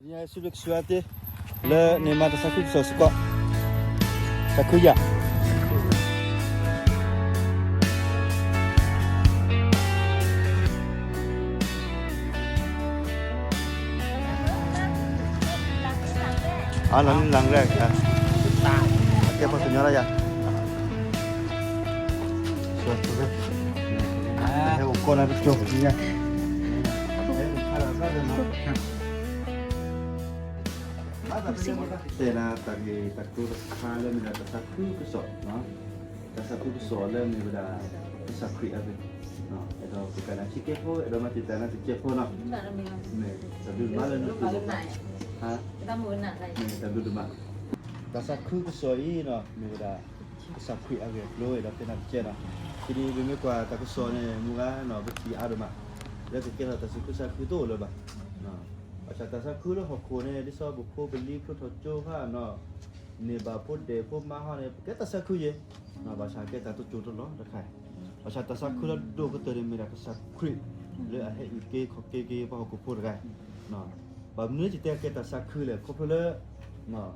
ဆူလၢကစၢ်သ့ လၢန့ၣ်မၤတၢ်သးခုကစီၣ်စ့ၢ်ကီး, သးခုယၤ, အလီၤနံၣ်လၢ်ရဲၣ်, အကဲပှၤကညီလၢယၤ, ဟဲအိၣ်ကီၢ်နၤတကၠိညါ, တဲနၤတၢ်ဂ့ၢ်တၢ်ကျိၤတခါလၢမ့ၢ်ဒၣ်တၢ်သးခုကစီၣ်, တၢ်သးခုကစီၣ်လၢမ့ၢ်ဝဲဒၣ် ကစၢ်ခရံာ်အဂ့ၢ်, အဲၣ်ဒိးပကနၣ်ဆံကဲဖိ အဲၣ်ဒိးမၤတံာ်တာ်နၤတကဲဖိနီၤ, မ့ၢ်တၢ်ဘျုးဒိၣ်မးလၢနတူၢ်လိာ်ဘၣ်, မ့ၢ်တၢ်ဘျုးဒိၣ်မး, တၢ်သးခုကစီၣ်အံၤနီၤ မ့ၢ်ဝဲဒၣ် ကစၢ်ခရံာ်အဂ့ၢ်အကျိၤ အဲၣ်ဒိးတဲနၤတကဲနီၤ, ဖဲန့ၣ်ပမ့ၢ်ကွၢ်တၢ်ကစီၣ်န့ၣ် မုၢ်ဂၤနီၤ ပထံၣ်အါဒိၣ်မး, လၢကကဲထီၣ်တၢ်သးခုကစီၣ်တအိၣ်လၢၤဘၣ်, ဘၣ်ဆၣ်တၢ်သးခုလၢဟီၣ်ခိၣ်န့ၣ် ဒ်သိးပဖိပလံၤဖျိထီၣ်ကၠိဟါနီၤ, န့ၢ်ဘၣ်ဖိဒဲးဖိမါဟီန့ၣ် ပကဲတၢ်သးခုယဲ, ဘၣ်ဆၣ်ကဲတၢ်တစိၢ်တလီၢ်တခါ, ဘၣ်ဆၣ်တၢ်သးခုလၢဒိၣ်ကတၢၢ်န့ၣ်မ့ၢ်ဒၣ်ကစၢ်ခရံာ် လၢအဟဲအုၣ်က့ၤခီၣ်က့ၤက့ၤပှၤဟီၣ်ခိၣ်ဖိတဂၤ, ဘၣ်မနုၤလၢယတဲအကဲတၢ်သးခုလဲၣ် ခီဖျိလၢ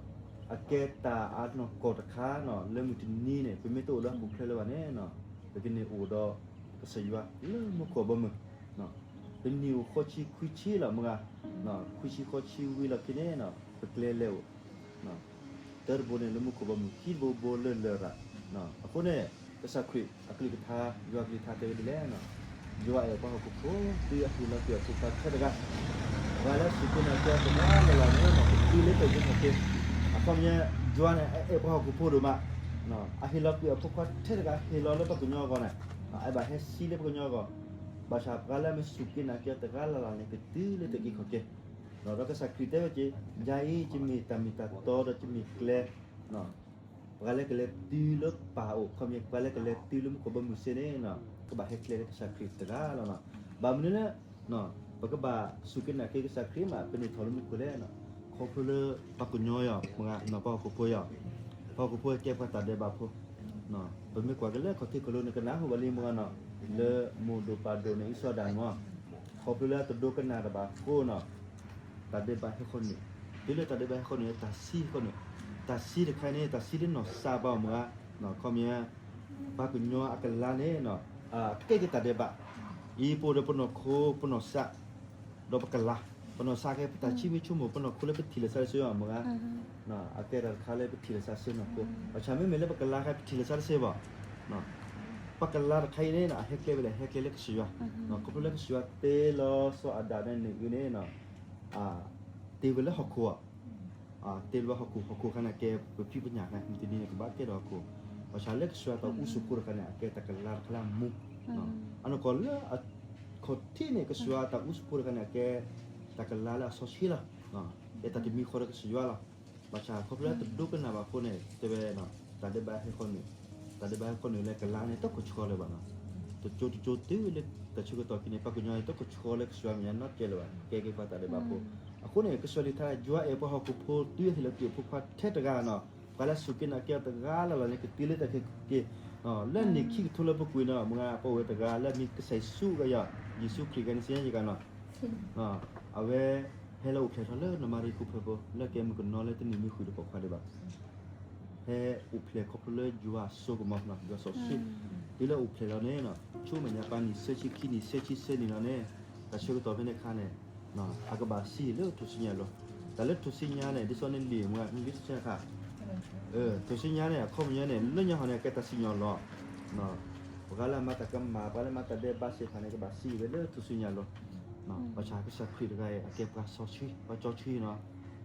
အကဲတၢ်အနီၢ်ကီၢ်တခါနီၤ လၢမုၢ်တနံၤန့ၣ် ပမ့ၢ်တအိၣ်လၢဟီၣ်ခိၣ်ချၢလၢၤဘၣ်န့ၣ်နီၤ, ပကန့ၢ်အိၣ်ဒီးကစၢ်ယွၤလၢမူခိၣ်ဘီမုၢ်, ပနံၣ်အိၣ်ဃိးဆံခွံဆံလီၤမုၢ်ဂၤ, ခွံဆံဃိးဆံဝံၤလီၢ်ခံန့ၣ်နီၤ ပကျဲလဲၤအိၣ် တၢ်တဘိန့ၣ်လၢမူခိၣ်ဘီမုၢ် ခံတဘိဘိလၢလရာ်, အဃိန့ၣ် ကစၢ်ခရံာ်အကလုၢ်ကထါ ယွၤကလုၢ်ကထါတဲဝဲဒ်လဲၣ်, ယွၤအဲၣ်ပှၤဟီၣ်ခိၣ်ဖိ တုၤအဟ့ၣ်လီၤကွံာ်အဖိခွါထဲတဂၤ, ပှၤလၢအစူၢ်က့ၤနာ်က့ၤအီၤတဂၤလၢ်လၢ်န့ၣ် ကတုၤလၢတၢ်အုၣ်က့ၤခီၣ်က့ၤ, အခီပညီ ယွၤန့ၣ်အအဲၣ်ပှၤဟီၣ်ခိၣ်ဖိဒိၣ်မး, အဟ့ၣ်လီၤကွံာ်အဖိခွါထဲတဂၤ ဟ့ၣ်လီၤလၢပှၤကညီအဂီၢ်န့ၣ်, အအဲၣ်ဘၣ်ဟဲစံးလၢပှၤကညီအဂီၢ်, ဘၣ်ဆၣ်ပှၤလၢအမ့ၢ်စူၢ်က့ၤနာ်က့ၤအီၤတဂၤလၢ်လၢ်န့ၣ် ကတုၤလၢတၢ်အုၣ်က့ၤခီၣ်က့ၤ, ဒီးကစၢ်ခရံာ်တဲဝဲက့ၤ, ယၤအံၤ ယမ့ၢ်တၢ်မ့ၢ်တၢ်တီဒီးယမ့ၢ်ကျဲ ပှၤလၢကလဲၤတုၤလၢပၢ်အိၣ် ခီပညီ ပှၤလၢကလဲၤတုၤလၢမူခိၣ်ဘီမုၢ်စ့ၢ်န့ၣ်, ကဘၣ်ဟဲကျဲလၢကစၢ်ခရံာ်တဂၤလီၤ. ဘၣ်မနုၤလၢ ပကဘၣ်စူၢ်က့ၤနာ်က့ၤကစၢ်ခရံာ်မး ပန့ၢ်ထီၣ်လၢမူခိၣ်လဲၣ်, ခီဖျိလၢပှၤကညီယၤ မုၢ်ဂၤ ပှၤဟီၣ်ခိၣ်ဖိယၤ, ပှၤဟီၣ်ခိၣ်ဖိကဲပှၤတၢ်ဒဲးဘးဖိ, ပမ့ၢ်ကွၢ်က့ၤလၢခီၣ်ထံးခီၣ်လိၤန့ၣ် ကနၢ်ဟူဘၣ်လံ မုၢ်ဂၤနီၤ, လၢမိၢ်ဒိၣ်ပၢ်ဒိၣ်န့ၣ် အံၣ်စရ့လးမး ခီဖျိလၢတဒိကနၣ်တၢ်ဘၣ်အဃိနီၤ, တၢ်ဒဲးဘးဟဲဃီနုာ်, တုၤလၢတၢ်ဒဲးဘးဟဲဃီနုာ် တၢ်စံးဃီနုာ်, တၢ်စံးတခါန့ၣ် တၢ်စံးလၢနီၢ်စၢ်ဘၣ်အီၤ မုၢ်ဂၤ, ခီပညီ ပှၤကညီအကလါန့ၣ် အကဲက့ၤတၢ်ဒဲးဘး, အံၤပအိၣ်ဒီးပနီၢ်ခိ ပနီၢ်စၢ် ဒီးပကလါ, ပနီၢ်စၢ်ကဲပတၢ်ဆံမံဆိကမိၣ် ပနီၢ်ခိလၢပထံၣ်လၢာ်သးတစ့အီၤ မုၢ်ဂၤ, အကဲတၢ်တခါလၢပထံၣ်လၢာ်သးစ့နီၢ်ခိ, ဘၣ်ဆၣ်မ့မ့ၢ်လၢပကလါခဲ ပထံၣ်လၢာ်သးတစ့ဘၣ်, ပကလါတခါအံၤန့ၣ် အဟဲကျဲဝဲလဲၣ် ဟဲကျဲလၢကစၢ်ယွၤ, ခီဖျိလၢကစၢ်ယွၤတ့လီၤစီၤအၤဒၣ်ဒီးနံၣ်အုၣ်န့ၣ် တ့ဝဲလၢဟီၣ်ခိၣ်, တ့လၢဟီၣ်ခိၣ်, ဟီၣ်ခိၣ်တခါန့ၣ် ကဲပဖံးပညၣ်တခါ, မုၢ်တနံၤန့ၣ် ကဘၣ်ကဲထီၣ်ဟီၣ်ခိၣ်, ဘၣ်ဆၣ်လၢကစၢ်ယွၤတၢ်အိၣ်ဆူၣ်ဖိတခါန့ၣ် အကဲတၢ်ကလါတခါလၢအမူ, အနီၢ်ကီၢ်လၢအခီၣ်ထံးန့ၣ် ကစၢ်ယွၤတၢ်အိၣ်ဆူၣ်ဖိတခါန့ၣ် အကဲတၢ်ကလါလၢအစီဆှံလီၤ, ကဲတၢ်တမံၤဃီဒီးကစၢ်ယွၤလီၤ, ဘၣ်ဆၣ်ခီဖျိလၢတဒိကနၣ်ဘၣ်အဃိန့ၣ် တဲဝဲ တၢ်ဒဲးဘးဟဲဃီနုာ်, တၢ်ဒဲးဘးဟဲဃီနုာ်လၢကလါန့ၣ် တခိၣ်ဆှီလၢၤဘၣ်နီၤ, တကၠိတကၠိတုၤလၢတၢ်ဆၢကတီၢ်ခံန့ၣ် ပှၤကညီန့ၣ် တခိၣ်ဆှီလၢကစၢ်ယွၤမဲာ်ညါနီတစဲးလၢၤဘၣ်, ကဲက့ၤပှၤတၢ်ဒဲးဘးဖိ, အဃိန့ၣ် ကစၢ်ယွၤလံာ်ထါ ယွၤအဲၣ်ပှၤဟီၣ်ခိၣ်ဖိ တုၤအဟ့ၣ်လီၤကွံာ်အဖိခွါထဲတဂၤနီၤ, ပှၤလၢအစူၢ်က့ၤနာ်က့ၤအီၤတဂၤလၢ်လၢ်န့ၣ် ကတုၤလၢတၢ်အုၣ်က့ၤခီၣ်က့ၤ, လၢနံၣ်ခံကထိလၢပူၤကွံာ်န့ၣ် မုၢ်ဂၤပဝဲတဂၤလၢအမံၤကစၢ်ယ့ၣ်ၡူးကယီၤ, ယ့ၣ်ၡူးခရံာ်ကဲန့ၣ် စံးယဲၢ်ကၤနီၤ, အဝဲ ဟဲလၢအိၣ်ဖျဲၣ်ထီၣ်လၢနမၤရံခိၣ်ဖၢၣ်ဖိ လၢကဲမုၣ်ကနီၤလၢတနံၣ်မံဃုာ်တပိာ်ခွါဒံးဘၣ်, ဟဲအိၣ်ဖျဲၣ်ခီဖျိလၢယွၤအစိကမီၤ ယွၤစီဆှံ, တုၤလၢအိၣ်ဖျဲၣ်လီၤန့ၣ် ဆူမဲာ်ညါပှၤနံၣ်သၢဆံခံနံၣ်သၢဆံသၢနံၣ်လီၤန့ၣ်, တၢ်ဆၢကတီၢ်ဖဲန့ၣ်အခါန့ၣ် အကဘၣ်စံးလၢထူၣ်စုညါအလိၤ, တၢ်လၢထူၣ်စုညါန့ၣ် ဒ်သိးန့ၣ်လံာ်မုၢ်ဂၤ ထူၣ်စုညါန့ၣ် အခီပညီန့ၣ် လၢညါဟီန့ၣ် အကဲတၢ်စံၣ်ညီၣ်လီၤ ပှၤလၢအမၤတၢ်ကမၣ် ပှၤလၢမၤတၢ်ဒဲးဘးသ့ၣ်တဖၣ်န့ၣ် ကဘၣ်စံးဝဲလၢထူၣ်စုညါအလိၤ, ဘၣ်ဆၣ်ကစၢ်ခရံာ်တဂၤအံၤ အကဲပှၤစီဆှံ ပှၤစီဆှံနီၤ,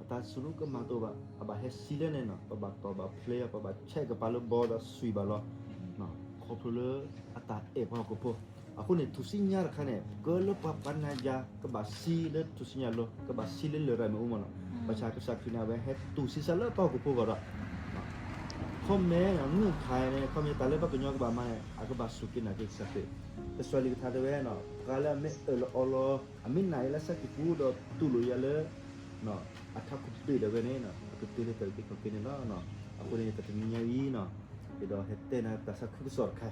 အတၢ်စူၢ်ကမၣ်တအိၣ်ဘၣ် အဘၣ်ဟဲစံးလၢန့ၣ်နီၤ ပဘၣ်တီၢ်ဘၣ်ဖျဲးအီၤ ပဘၣ်ဆဲးကပၤလၢဘီဒီးဆွံၣ်ဘၣ်လီၤ, ခီဖျိလၢအတၢ်အဲၣ်ပှၤဟီၣ်ခိၣ်ဖိ, အဃိန့ၣ် ထူၣ်စုညါတခါန့ၣ် ကဲလၢပှၤပှၤနၤယၤ ကဘၣ်စံးလၢထူၣ်စုညါအလိၤ ကဘၣ်စံးလၢလရာ်မ့ၢ်အိၣ်မးနီၤ, ဘၣ်ဆၣ်ကစၢ်ခရံာ်န့ၣ် အဝဲဟဲတူၢ်စံးစၢ်လၢပှၤဟီၣ်ခိၣ်ဖိအဂီၢ်ဒီး ခီမ့ၢ် မုၢ်ခါန့ၣ် ခီမ့ၢ်တၢ်လၢပှၤကညီကဘၣ်မၤန့ၣ် အကဘၣ်စူၢ်က့ၤနာ်က့ၤကစၢ်ခရံာ်, ကစၢ်ယွၤလံာ်ကထါတဲဝဲနီၤ ပှၤလၢအမ့ၢ်အၢၣ်လီၤအီလီၤ အမ့ၢ်နာ်ယွၤလၢအစၢ်ကံၢ်ပူၤဒီးတူၢ်လိာ်ယွၤလၢ အထးခိၣ်တဘ့ၣ်ဒၣ်ဝဲန့ၣ် အကတုၤလၢတၢ်အုၣ်က့ၤခီၣ်က့ၤန့ၣ်လီၤ. အဃိန့ၣ် တၢ်တနံၤညါအံၤနီၤ ယအဲၣ်ဒိးဟဲတဲနၤတၢ်သးခုကစီၣ်တခါ,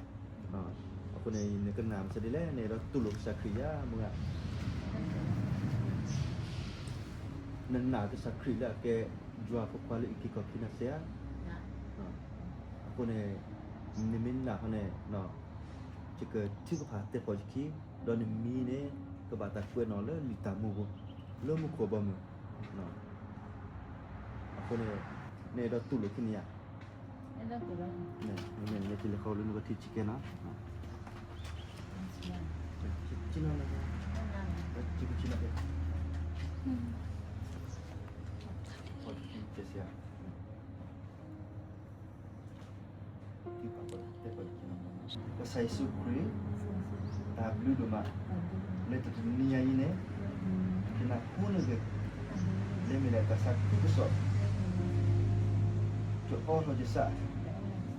အဃိန့ၣ် နကနၣ်မစၢ်ဒ်လဲၣ်န့ၣ် အဲၣ်ဒိးတူၢ်လိာ်ကစၢ်ခရံာ်ယါ မုၢ်ဂၤ နနာ်ကစၢ်ခရံာ်လၢအကဲယွၤဖိခွါလၢအံးက့ၤခီၣ်က့ၤနၤစ့ဧါ. အဃိန့ၣ် နမ့ၢ်နာ်ဟီန့ၣ် ယကထုကဖၣ်တဲပီၢ်ယခံ, ဒီးနမံၤန့ၣ် ကဘၣ်တၢ်ကွဲးနီၣ်လၢလံာ်တၢ်မူပူၤ လၢမူခိၣ်ဘီမုၢ်. အဃိန့ၣ် နအဲၣ်ဒိးတူၢ်လိာ်ဖဲန့ၣ်ဧါ. နလဲၤဃီလၢနကထံၣ်ဆံးကဲနီၤ. ကစၢ်ယ့ၣ်ၡူးခရံာ် တၢ်ဘျုးဒိၣ်မး လၢတနံၤညါအံၤန့ၣ် ယနၢ်ဟူန့ၢ်က့ၤ လၢမ့ၢ်ဒၣ်တၢ်သးခုကစီၣ် ယအိးထီၣ်ယသး ယ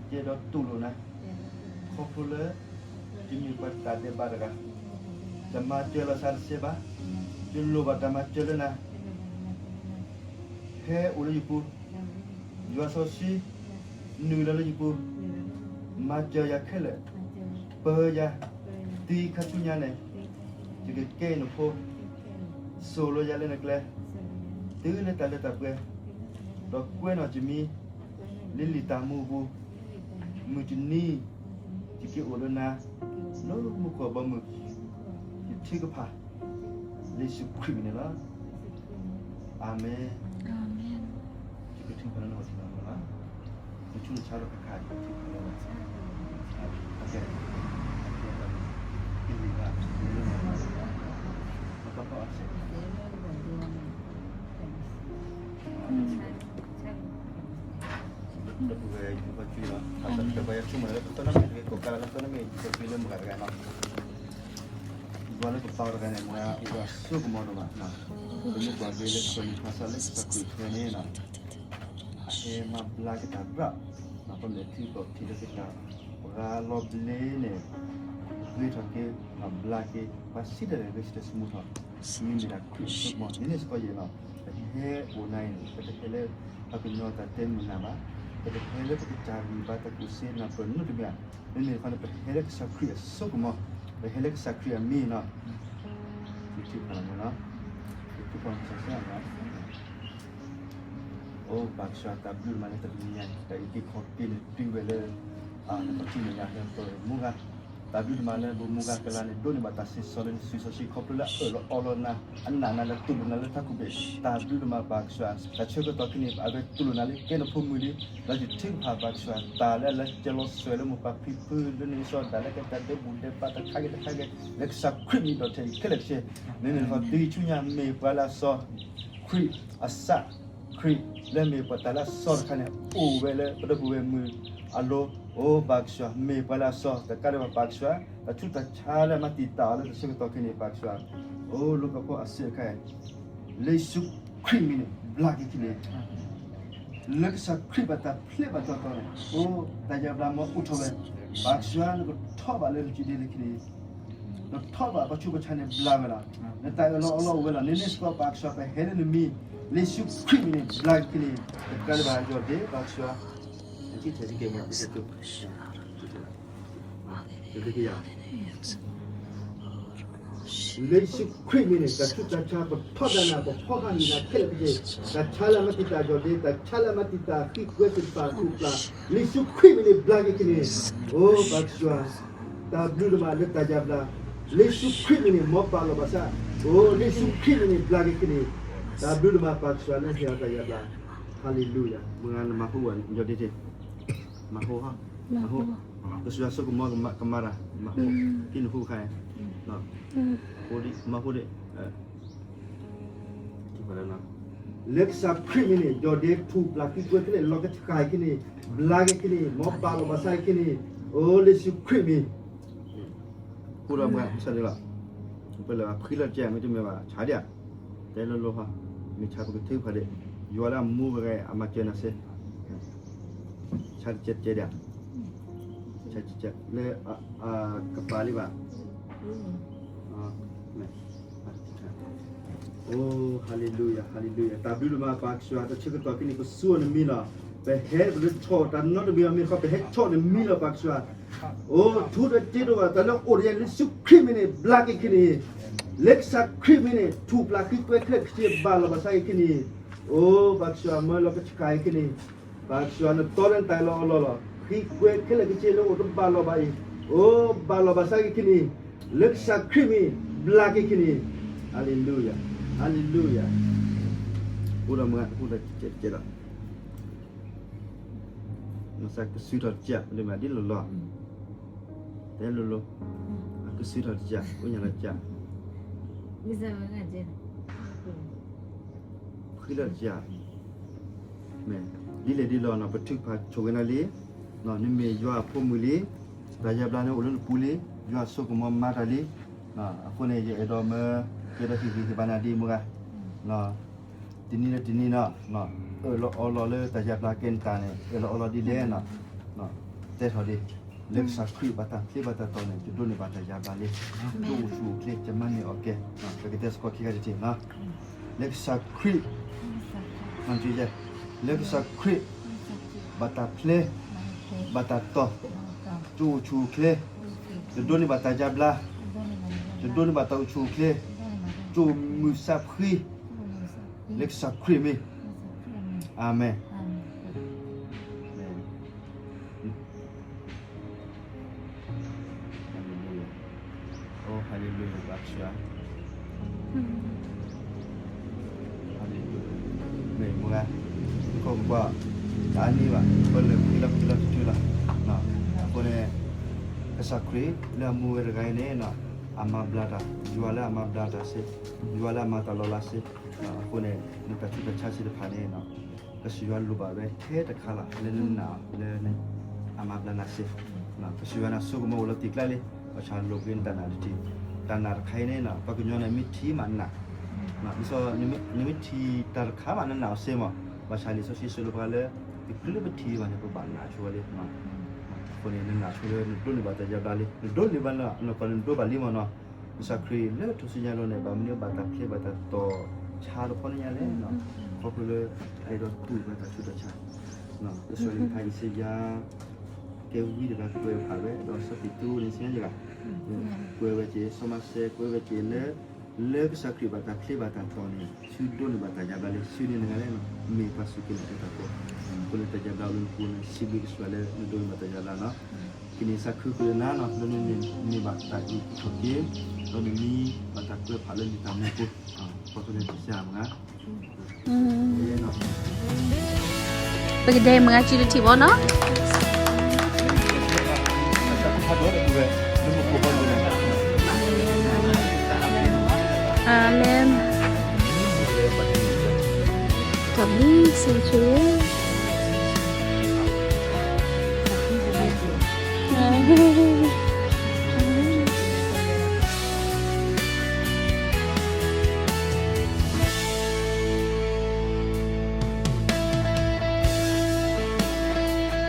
အဲၣ်ဒိးတူၢ်လိာ်နၤ ခီဖျိလၢ ယမ့ၢ်ပှၤတၢ်ဒဲးဘးတဂၤ တမၤစၢၤလီၤသးတသ့ဘၣ်, ယလိၣ်ဘၣ်တၢ်မၤစၢၤလၢနၤ ဟဲအိၣ်လၢယပူၤ, ယွၤစီဆှံ နုာ်လီၤလၢယပူၤ, မၤစၢၤယၤခဲလၢာ်, ပၢၤယၤ, တုၤခါဆူညါန့ၣ် ယကကဲနဖိ, သိၣ်လိယၤလၢနကျဲ, တုၤလၢတၢ်လၢတၢ်ပှဲၤ, ဒီးကွဲးနီၣ်ယမံၤ လၢလံာ်တၢ်မူအပူၤ, မုၢ်တနံၤ ယက့ၤအိၣ်လၢနၤ လၢမူခိၣ်ဘီမုၢ်, ယထုကဖၣ် လၢယ့ၣ်ၡူးခရံာ်အမံၤန့ၣ်လီၤ. အၤမ့ၣ်. ယကထုကဖၣ်လၢနဂီၢ်ထံၣ်လီၤမ့ၢ်လီၤ. နဆူနဆါလီၤခါခါ ယကထုကဖၣ်လၢနဂီၢ်, ကလံၤဘၣ် ကလံၤဘၣ် မကဖီအဆဲး တပူၤဝဲယကကွၢ်လီၤ တၢ်ပှၤယဆိကမိၣ်လၢကသီနမ့ၢ်တဂ့ၤ ကိးကါလၢကသီနမ့ၢ်တဂ့ၤလၢမုၢ်ဂၤတဂၤနီၤ, ယွၤလၢပပၢ်တဂၤန့ၣ် မ့ၢ်အူဒၣ်ဆိကမိၣ်ဒိၣ်မး, ပမ့ၢ်ကွၢ်က့ၤလၢကစၢ်ယွၤသးလၢကစၢ်ခရံာ်ဖဲန့ၣ်နီၤ, အဟဲမၤဘျါက့ၤတၢ်ပြး, ပမ့ၢ်ထံကီၢ်ထံလၢကစၢ် ပှၤလီၤဘျ့န့ၣ် ဂ့ၤထီၣ်က့ၤ မၤဘျါက့ၤ ပှၤစံးတၢ်န့ၣ် ဂ့ၤစံးတၢ်ဆိကမိၣ်ထီၣ်, မ့မ့ၢ်ဒၣ်ခရံာ်အစိကမီၤ န့ၣ်န့ၣ်စ့ၢ်ကီးယဲၢ်နီၤ, ပဟဲအိၣ်နၤအံၤန့ၣ် ပတဟဲလၢ ပှၤကညီတၢ်တဲမုာ်နၤဘၣ်, ပတဟဲလၢပကစၢ်ဂံၢ်ဘါတၢ်ကူၣ်စ့နၢ်ပၢၢ်နီတမံၤဘၣ်, မ့မ့ၢ်တခီန့ၣ် ပဟဲလၢကစၢ်ခရံာ်အစိကမီၤ, ပဟဲလၢကစၢ်ခရံာ်အမံၤနီၤ, ယထုကဖၣ်လီၤမ့ၢ်နီၤ, ယထုကဖၣ်လီၤမ့ၢ်နီၤ အိၣ်ဘၣ်ကစၢ် တၢ်ဘျုးဒိၣ်မးလၢတနံၤညါအံၤ တၢ်အံးက့ၤခီၣ်က့ၤန့ၣ် တုၤဝဲလၢ နပထံၣ်န့ၢ်ယၤလၢပမိၢ်ဂၤ, တၢ်ဘျုးဒိၣ်မးလၢမိၢ်ဂၤကလၤန့ၣ် ဒိးန့ၢ်ဘၣ်တၢ်စံးစိၤလၢနစုစီဆှံခီဖျိလၢအအၢၣ်လီၤအီလီၤနၤ, အနာ်နၤလၢတူၢ်လိာ်နၤလၢတၢ်ကူၣ်ဘ့ၣ်, တၢ်ဘျုးဒိၣ်မးဘၣ်ကစၢ်, တၢ်ဆၢကတီၢ်ခဲအံၤန့ၣ် အဝဲတူၢ်လိာ်နၤလၢကဲနဖိမုၣ်လံ, ဒီးယထုကဖၣ်ဘၣ်ကစၢ် တၢ်လၢအလဲၤစၢၤလီၤစၢၤလၢမိၢ်ပၢ်ဖံဖုလၢနံၣ်စီၤဒၣ်လၢကတၢၢ်ဒဲးဘူၣ်ဒဲးဘးတခါဂ့ၤတခါဂ့ၤ လၢကစၢ်ခရံာ်မံၤဒီးထဲအံၤခဲလၢာ်ခဲဆ့, မ့မ့ၢ်တခီတုၤဆူညါမ့ၢ်ပှၤလၢအစီ ခရံာ်အသး, ခရံာ်လၢမ့ၢ်ပှၤတၢ်လၢအစီတခါန့ၣ် အိၣ်ဝဲလၢပဒီပုၢ်ဝဲၢ်မုၢ်အလိၤ, အိၣ်ဘၣ်ကစၢ် မ့ၢ်ပှၤလၢအစီ တကးဒံးဘၣ်ဘၣ်ကစၢ်, တၢ်ဆူးတၢ်ဆါလၢအမၤတံာ်တာ်အီၤလၢတၢ်ဆၢကတီၢ်ခဲအံၤန့ၣ် ဘၣ်ကစၢ်, အိၣ်လၢကီၢ်ခိၣ်အစ့ၣ်တခါအံၤ လၢယ့ၣ်ၡူးခရံာ်မံၤန့ၣ် ဘျါက့ၤခံန့ၣ် လၢကစၢ်ခရံာ်ဘၣ်တၢ်ဖျဲးဘၣ်တီတီန့ၣ် အိၣ်တၢ်ယါဘျါမ့ၢ်အိၣ်ထီၣ်ဝဲ, ဘၣ်ကစၢ်နကထီၣ်ဘၣ်လၢနစုဒ့လၢခံန့ၣ်, နထီၣ်ဘၣ်ပှၤဆူးပှၤဆါန့ၣ်ဘျါဝဲလီၤ, နတၢ်အၢၣ်လီၤအီလီၤအိၣ်ဝဲလီၤ, န့ၣ်န့ၣ်စ့ၢ်ကီးဘၣ်ကစၢ် ပဟဲလၢနမံၤ, လၢယ့ၣ်ၡူးခရံာ်မံၤန့ၣ် ဘျါက့ၤခံန့ၣ်, တကးဒံးဘၣ်ယီၢ်ဒ့ဘၣ်ကစၢ်, လၢယ့ၣ်ၡူးခရံာ်မံၤန့ၣ် တၢ်ဆူးတၢ်ဆါ ပထီဒါနၤ ပဖီၣ်ဃာ်နၤခဲလၢာ်ခဲဆ့, တၢ်ဆါလၢအမၤတံာ်တာ်ယီၢ်ဒ့, တၢ်ဆါလၢအမၤတံာ်တာ်ဃံကွဲသ့ၣ်တဖၣ်အထူၣ်အပျၢ်, လၢယ့ၣ်ၡူးခရံာ်မံၤန့ၣ် ဘျါက့ၤခံန့ၣ်, အိ ဘၣ်ကစၢ်, တၢ်ဘျုးဒိၣ်မးလၢတၢ်ယါဘျါ, လၢယ့ၣ်ၡူးခရံာ်မံၤန့ၣ် မ်ပာ်လီၤဘၣ်ဆၣ်, အိ လၢယ့ၣ်ၡူးခရံာ်မံၤန့ၣ် ဘျါက့ၤခံန့ၣ်, တၢ်ဘျုးဒိၣ်မး ဘၣ်ကစၢ်လၢဟ့ၣ်အီၤတၢ်ယါဘျါ, ဟါလ့လူယၤ, မုၢ်ဂၤနမၤဟူဝဲယီၢ်ဒ့တ့ၢ် မၤဟူ, မၤဟူ, ကစၢ်ယွၤဆိကမိၣ်ကမၤတၢ်, မၤဟူ, က့နဟူခါ, မၤဟူဒံး, လၢကစၢ်ခရံာ်မံၤန့ၣ် ယီၢ်ဒ့ထူၣ်ပျၢ်ခံကွဲသ့ၣ်န့ၣ် လီၤကဆှၣ်ခံန့ၣ်, ဘျါက့ၤခံန့ၣ်, မ်ပာ်လီၤဘၣ်ဆၣ်ခံန့ၣ်, အိ လၢယ့ၣ်ၡူးခရံာ်မံၤ ဃိဒီးမုၢ်ဂၤ ဆၢဒ်လီၤ, ပလၢာ်ဖှံလီၤတကဲ မ့တမ့ၢ်ဘၣ် ဆါဒံးဧါ, တဲလိၤလိၤဟီ, မ့ၢ်ဆါပကထုကဖၣ်ဒံး, ယွၤလၢအမူပဂဲၤ အမၤစၢၤနၤစ့ၢ်, ဆါတကဲတကဲဒံးဧါ, ဆါတကဲ လၢအကပၤလံဘၣ်, အိ ဟါလ့လူယၤ ဟါလ့လူယၤ, တၢ်ဘျုးဒိၣ်မး ပၢ်ကစၢ်, တၢ်ဆၢကတီၢ်ခဲအံၤန့ၣ် ပစူၢ်အီၤနမံၤလီၤ, ပဟဲပတဆီၣ်တၢ်နီတမံၤအီၤမ့ၢ်တခီ ပဟဲဆီၣ်နမံၤလီၤ ပၢ်ကစၢ်, အိ ထူတက့ဒိၣ်ဘၣ် တၢ်လၢအိၣ်တယါ လၢယ့ၣ်ၡူးခရံာ်မံၤန့ၣ် ဘျါက့ၤခံန့ၣ်, လၢကစၢ်ခရံာ်မ့ၢ်န့ၣ် ထူၣ်ပျၢ်ဃံကွဲခဲလၢာ်ခဲဆ့ဘၣ်လီၤဘၣ်ဆၣ်က့ၤခဲနံၣ်, အိ ဘၣ်ကစၢ်မၢလီၤကဆှၣ်က့ၤခဲနံၣ်, ဘၣ်ကစၢ်နတီနတၢ်အၢၣ်လီၤအီလီၤလီၤ, ဃံကွဲခဲလၢာ်ခဲဆ့လၢအိၣ်တဘၣ်လီၤဘၣ်အံၤ, အိ ဘၣ်လီၤဘၣ်ဆၣ်က့ၤခဲနံၣ်, လၢကစၢ်ခရံာ်မ့ၢ်ဘျါက့ၤခဲနံၣ်, ဟါလ့လူယၤ, ဟါလ့လူယၤ, အိၣ်ဒီးမုၢ်ဂၤ အိၣ်ဒီးကဲဒီး မစၢ်ကစုထီၣ်တကး ဒ်မးဒ်လီၤလီၤ, တဲလိၤလိၤ, အကစုထီၣ်တကး အိၣ်ညါလီၤကး, ဃံလီၤတကး, မ့ၢ်ဒ်လဲၣ်ဒ်လီၤနီၤ ပထုကဖၣ်ဆိၣ်ဂ့ၤနၤလံ, နမ့ၢ်ယွၤအဖိမုၣ်လံ, တၢ်ယါဘျါန့ၣ်အိၣ်လၢနပူၤလံ, ယွၤအစိကမီၤမၤတၢ်လံ, အဃိန့ၣ် ယအဲၣ်ဒိးမၢ ကဲဒီးဟ့ၣ်ဂံၢ်ဟ့ၣ်ဘါနၤဒ်မုၢ်ဂၤ တနံၤလၢတနံၤနီၤ, အၢၣ်လီၤအီလီၤလၢတၢ်ယါဘျါကဲနတၢ်န့ၣ် အၢၣ်လီၤအီလီၤဒ်လဲၣ်နီၤ, တဲထီၣ်ဒ် လၢကစၢ်ခရံာ်ဘၣ်တၢ်ချ့ဘၣ်တၢ်တီၢ်န့ၣ် တဒိးန့ၢ်ဘၣ်တၢ်ယါဘျါလံ, တအိၣ်ဆူၣ်အိၣ်ချ့ ကမၤန့ၢ်အီၣ်ကဲ, ပကတဲစ့ၢ်ကီးခံခါတထံၣ်နီၤ, လၢကစၢ်ခရံာ် လၢကစၢ်ခရံာ် ဘၣ်တၢ်ချ့ ဘၣ်တၢ်တီၢ် တအိၣ်ဆူၣ်အိၣ်ချ့, တဒိးန့ၢ်ဘၣ်တၢ်ယါဘျါ, တဒိးန့ၢ်ဘၣ်တၢ်အိၣ်ဆူၣ်အိၣ်ချ့, တအိၣ်မုာ်သးဖှံ, လၢကစၢ်ခရံာ်မ့ၢ်, အၤမ့ၣ်. Hallelujah. Oh, hallelujah, ဘၣ်ဆၢ, hallelujah, မ့ၢ်မုၢ်ဂၤ, ကီၢ်ပှၤ, တၢ်အါန့ၢ်ဘၣ် ပလဲၤဃံလီၤဃံလီၤတတုၤလီၤ, အဃိန့ၣ် ကစၢ်ခရံာ်လၢအမူဝဲတဂၤအံၤန့ၣ် အမၤဘျါတၢ်, ယွၤလၢအမၤဘျါတၢ်စ့ၢ်, ယွၤလၢအမၤတၢ်လီၤလးစ့ၢ်, အဃိန့ၣ် နတၢ်ဆူးတၢ်ဆါစ့ၢ်တဖၣ်န့ၣ် ကစၢ်ယွၤလိၣ်ဘၣ်ဝဲထဲတခါလီၤ လၢနနာ်အီၤ လၢအမၤဘျါနၤစ့ၢ်, ကစၢ်ယွၤန့ၣ် အစိကမီၤအိၣ်လီၤတံၢ်ကျါလံ, ဘၣ်ဆၣ်လိၣ်က့ၤနတၢ်နာ်တထံၣ်, တၢ်နာ်တခါအံၤန့ၣ် ပှၤကညီန့ၣ် မ့ၢ်ထံၣ်မးနာ်, ဒ်သိး နမ့ၢ်ထံၣ်တၢ်တခါဘၣ်နနာ်အီၤစ့ၢ်မး, ဘၣ်ဆၣ်လံာ်စီဆှံစံးလၢပှၤလၢ တချုးလၢပထံၣ်ဘၣ်န့ၣ် ပဘၣ်နာ်ဆိဝဲလံ, အဃိန့ၣ် နနာ်ဆိလၢနဒိးန့ၢ်ဘၣ်တၢ်ယါဘျါလံ, နဒိးန့ၢ်ဘၣ်လၢနကီၢ်န့ၣ် နဒိးဘၣ်လံမးနီၤ, ကစၢ်ခရံာ်လၢထူၣ်စုညါအလိၤန့ၣ် ဘၣ်မနုၤဘၣ်တၢ်ချ့ဘၣ်တၢ်တီၢ်ဆါတခီန့ၣ်ညါလဲၣ်, ခီဖျိလၢအအဲၣ်ဒိးတူၢ်ဘၣ်တၢ်ဆူးတၢ်ဆါ, လံာ်စီဆှံဖးအံၤစ့ၢ်ကီး ကဲဝံတဂၤကွဲးဖးဝဲ ဒီးစီၤပ့းတရူးန့ၣ်စ့ၢ်ကီး, ကွဲးဝဲက့ၤ စီၤမၤစဲးကွဲးဝဲက့ၤလၢ လၢကစၢ်ခရံာ်ဘၣ်တၢ်ချ့ဘၣ်တၢ်တီၢ်န့ၣ် ဆူဒိးန့ၢ်ဘၣ်တၢ်ယါဘျါလံ, ဆူန့ၢ်နဂၤလဲၣ်, မ့ၢ်ပှၤစူၢ်က့ၤနာ်က့ၤတၢ်ဖိ, အဃိန့ၣ်တၢ်ယါဘျါအိၣ်လၢနပူၤန့ၣ် စံးဘျုးကစၢ်ယွၤလၢနဒိးန့ၢ်ဘၣ်တၢ်ယါဘျါနီၤ, ကန့ၢ်သးခုဃုာ်နၤနီၤ လၢနန့ၢ်ဘၣ်တၢ်အုၣ်က့ၤခီၣ်က့ၤ, ဒီးနမံဘၣ်တၢ်ကွဲးဖးလၢနတၢ်မူပူၤ, ခီဖျိလၢကစၢ်မုၢ်ဂၤ ပကဒဲမုၢ်ဂၤစုတထံၣ်ဘၣ်နီၤ, အၤမ့ၣ်, တၢ်ဘျုးစံးဆူ ခ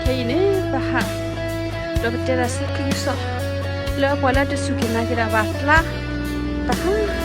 ဲအံၤန့ၣ် ပဟး ဒီးပတဲတၢ်ဆူခံကစီၣ် လၢပှၤလၢတစူၢ်က့ၤနာ်က့ၤတၢ်ဘၣ်ကျါ ပဟး အနီ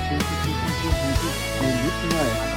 ၢ်ကီၢ်နီၤ, မ့ၢ်မုၢ်ထူၣ်နီၤ